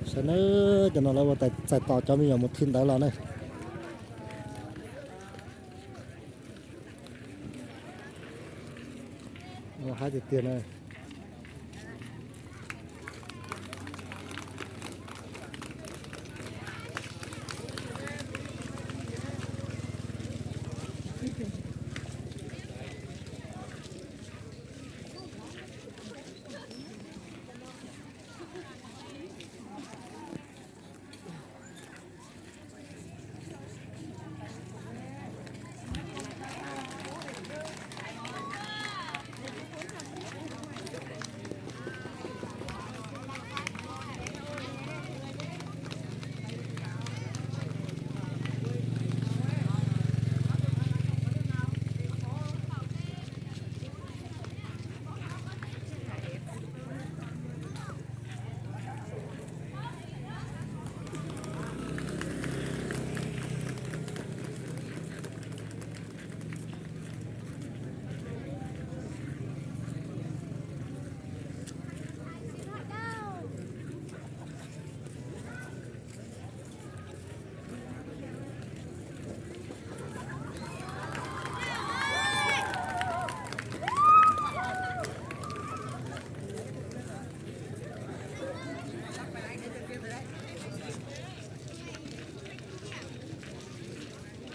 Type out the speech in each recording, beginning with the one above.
Saib na, cov no lawv ua txais tos cov me nyuam mus thi ntawv los na. Ua haib tiag tiag na.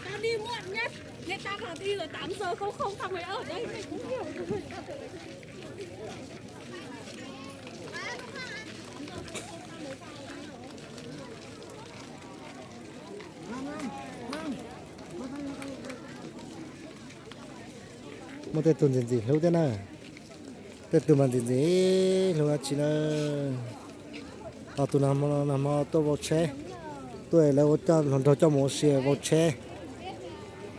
Tao đi muộn nhất. Nên tao còn đi rồi tám giờ không không xong rồi ở đây mày cũng hiểu rồi. Muaj tej tug ntxim ntxim hlub thiab na. Tej tug mas ntxim ntxim hlub dab tsi na. Ho tus no, no hmo tuaj vau tsheb, tuaj lawv ua coj hluas nraug coj mus ua si vau tsheb.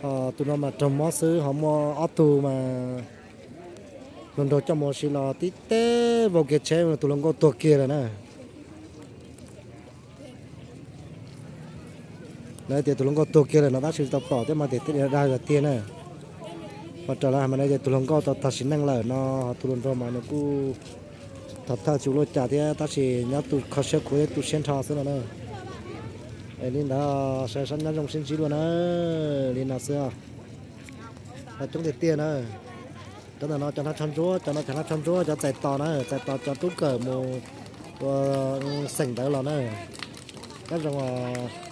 Ho tus no mas raug mob xwb, ho muaj ob tug mas hluas nraug coj mus ua si los tib teb vau kiag tsheb, tus hluas nkauj tuag kiag lawm na. Lawv tias tus hluas nkauj tuag kiag lawm no tab sis tsis tau pom thiab mas tias tej dag tiag na. Mas raws lawv hais mas lawv tias tus hluas nkauj tau tag sim neej lawm no, ho tus hluas nraug mas nws kuj thov thawj tsis ua luaj cas thiab tab sis nyob tu kho siab khuav thiab tu siab nrho xwb no na. Es li ntawd sawv daws nyob zoo sib ntsib dua na. Li no xwb. Coob tiag tiag na. Cov ntawm no cov hnav tsho ntsuab, cov no cov hnav tsho ntsuab, cov txais tos na, txais tos cov tub kawm mus ua xeem ntawv los na. Nyob zoo os.